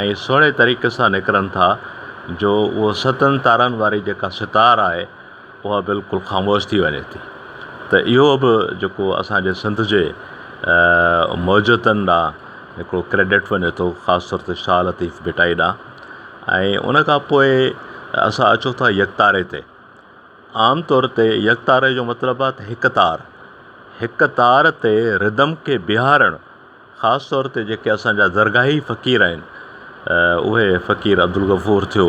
۽ سهڻي طريقي سان نڪرن ٿا جو اهو ستن تارن واري جيڪا ستار آهي اها بلڪل خاموش ٿي وڃي ٿي ته اهو به جيڪو اسان جي سنڌ جي موجودن ڏانهن هڪڙو ڪريڊٽ وڃي ٿو خاص طور تي شاهه لطيف ڀٽائي ڏانهن ۽ ان کان پوء اسان اچون ٿا يڪتاري تي عام طور تي يڪتاري جو مطلب آهي ته هڪ تار هڪ تار تي ردم کي بيهارڻ خاص طور تي جيڪي اسان جا درگاهي فقير آهن اهي فقير عبدالغفور ٿيو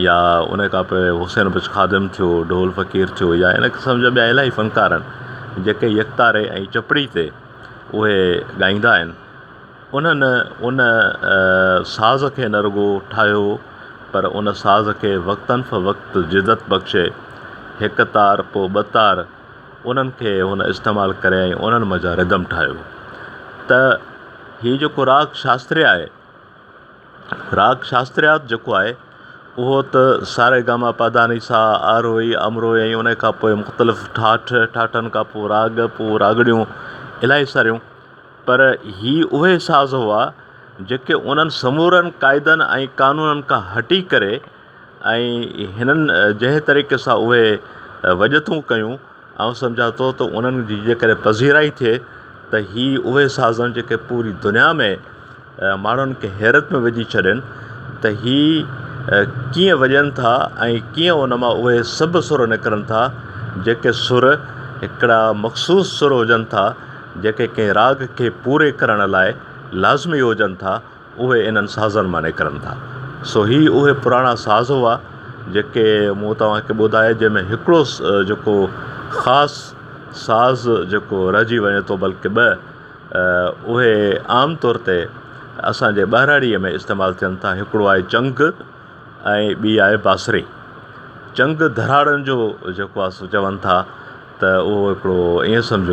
يا ان کان پوء حسين بخش خادم ٿيو ڍول فقير ٿيو يا ان قسم جا ٻيا الاهي فنڪار آهن جيڪي يڪتاري ۽ چپڙي تي اهي ڳائيندا آهن انهن ان ساز کي نه رڳو ٺاهيو پر ان ساز کي وقتن فوقت جدت بخشي هڪ تار پوء ٻه تار انهن کي هن استعمال ڪري ۽ انهن منجهان ردم ٺاهيو ته هي جيڪو راڳ شاستريه آهي راڳ شاستريات جيڪو آهي اهو ته سا ري گا ما پا ڌا ني سا آروهي امروهي ۽ ان کان پوء مختلف ٺاٺ ٺاٺن کان پوء راڳ پوء راڳڻيون الاهي ساريون پر هي اهي ساز هئا جيڪي انهن سمورن قاعدن ۽ قانونن کان هٽي ڪري ۽ هنن جنهن طريقي سان اهي وڄتون ڪيون آئون سمجهان ٿو ته انهن جي جيڪڏهن پذيرائي ٿئي ته هي اهي ساز آهن جيڪي پوري دنيا ۾ ماڻهن کي حيرت ۾ وجهي ڇڏين ته هي ڪيئن وڄن ٿا ۽ ڪيئن ان مان اهي سڀ سر نڪرن ٿا جيڪي سر هڪڙا مخصوص سر هجن ٿا جيڪي ڪنهن راڳ کي پوري ڪرڻ لاء لازمي هجن ٿا اهي انهن سازن مان نڪرن ٿا. سو هي اهي پراڻا ساز هئا جيڪي مون توهان کي ٻڌايا جنهن ۾ هڪڙو جيڪو خاص ساز جيڪو رهجي وڃي ٿو بلڪه ٻه اهي عام طور تي اسان جي ٻهراڙيء ۾ استعمال ٿين ٿا هڪڙو آهي چنگ ۽ ٻي آهي بانسري. چنگ ڌراڙن جو جيڪو آهي سو چون ٿا ته اهو هڪڙو ائين سمجهو.